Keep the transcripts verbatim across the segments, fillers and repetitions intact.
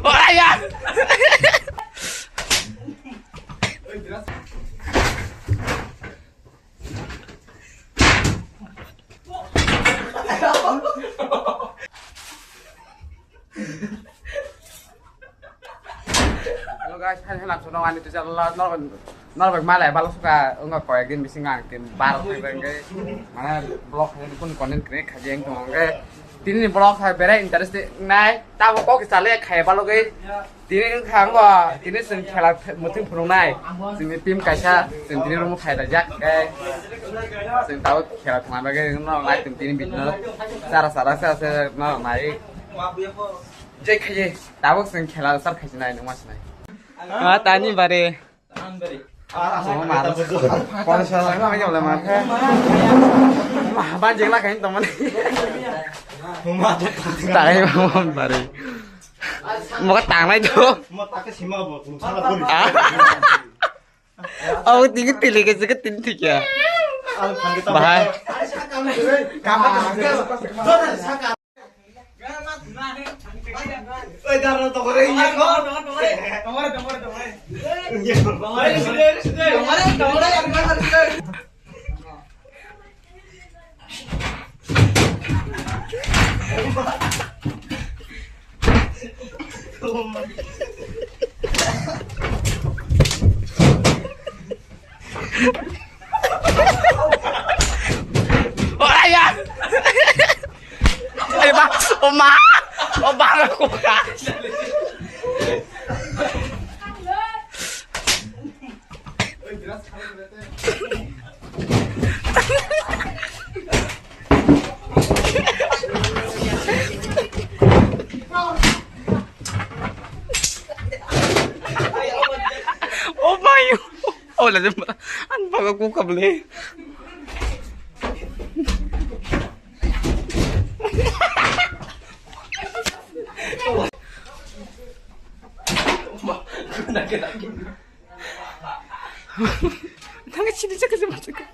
Ora ya. Hello guys, hai hai, nang sono ani tu channel no no bag malai balo suka, wngkha koyek din bisingo ang tin bar thang thang khe mane vlog hai kun content create khaji ang tong khe tini vlog hai berai interesting nai tamo kok chale khai balo ge. Tini wngkha ang bo, tini chwng khela th-, mwthang phunuknai. Chwngni team kaisa, chwng tini room phai rajak, khe chwng tabuk khela thwngna bagwi no nai tong tini video no chara chara se se no nai. Je khaye, tabuk chwng khela sar khaisi nai, nungma sinai. Ah, tani bare. Oh, mar. Pon sala no ayo le mar. Ma, ban jeng la kain to mane. Tai mo bare. Mo ka tangnai to. Mo ta ke sima bo, sala bo. Ah. Oh, tinggi pilih ke seketin tiga. Bahai. Ora ya. Ayo ba, oma, oma aku ka. Oh my. Oh, la jempa. Ang baga ku kable. Nang sini cakap sama cakap.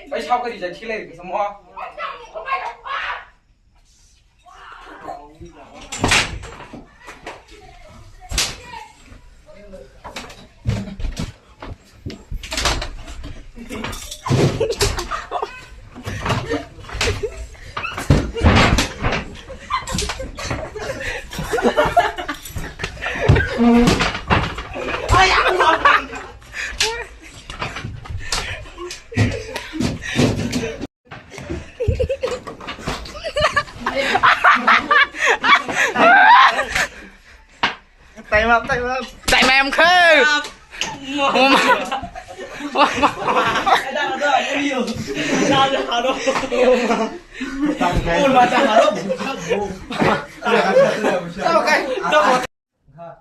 Bai sao ka rijak thilai rikha samo. Time up, time up. Time up khe. Oma.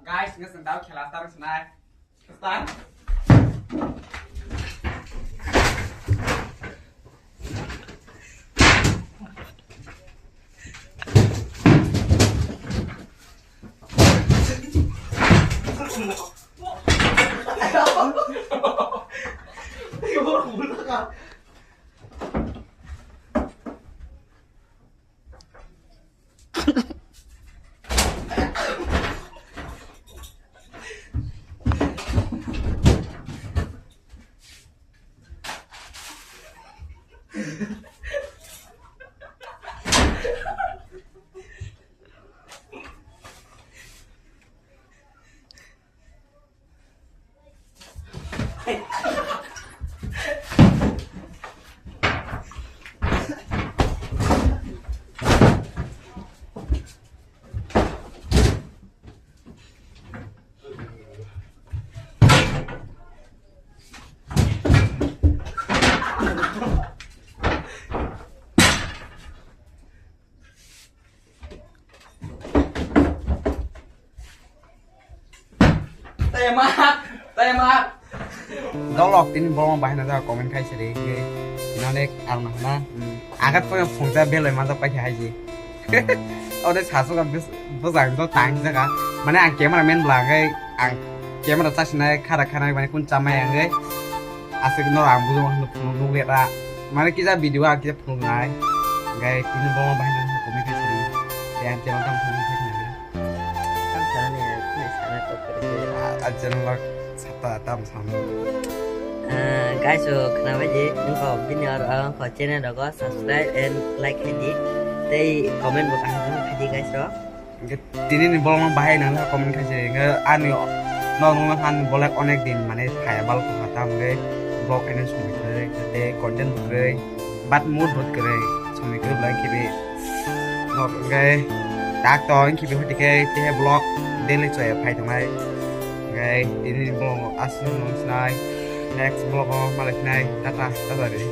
Guys, ngasing tau khela start sinai. Start. Time up! Time up! Dolok tini bolong bahai na jaga comment khai siri, hingke nane ang na hana. Agat pura phungta belai ma jak paikha haji. Ode sasu ka bus-, bujang do tang jaga. Mane ang camera man bela hingke ang camera chasinai khara khara mane kun chamai hingke asik no ang bujo nukle ta. Mane kisa video ang kisa phunuk nai. Hingke tini bolong bahai na comment khai siri. Yang channel tang phunuk khai siri. Ang sana ni, ni sana kok kerja. Ah, channel lak sata tam sama. Ah, guys, so khna bai di, nung ko bini or ang ko channel rogo subscribe and like hai di. Tei comment bo kaham kaham khai di, guys, ro. Hingke tini ni bolong bahai nang comment khai se. Hingke ani no nung han bolak onek din mane phaya bal ko khatam hingke vlog ene sumai khe tei content bo kwrwi. But mood bo kwrwi, sumai kwrwi belai khibi. Nok hingke tak tong khibi hoti khe tei vlog daily chaya phai tongnai. Hingke tini vlog aswk nung sinai. Next vlog o malai sinai. Tata, tata re.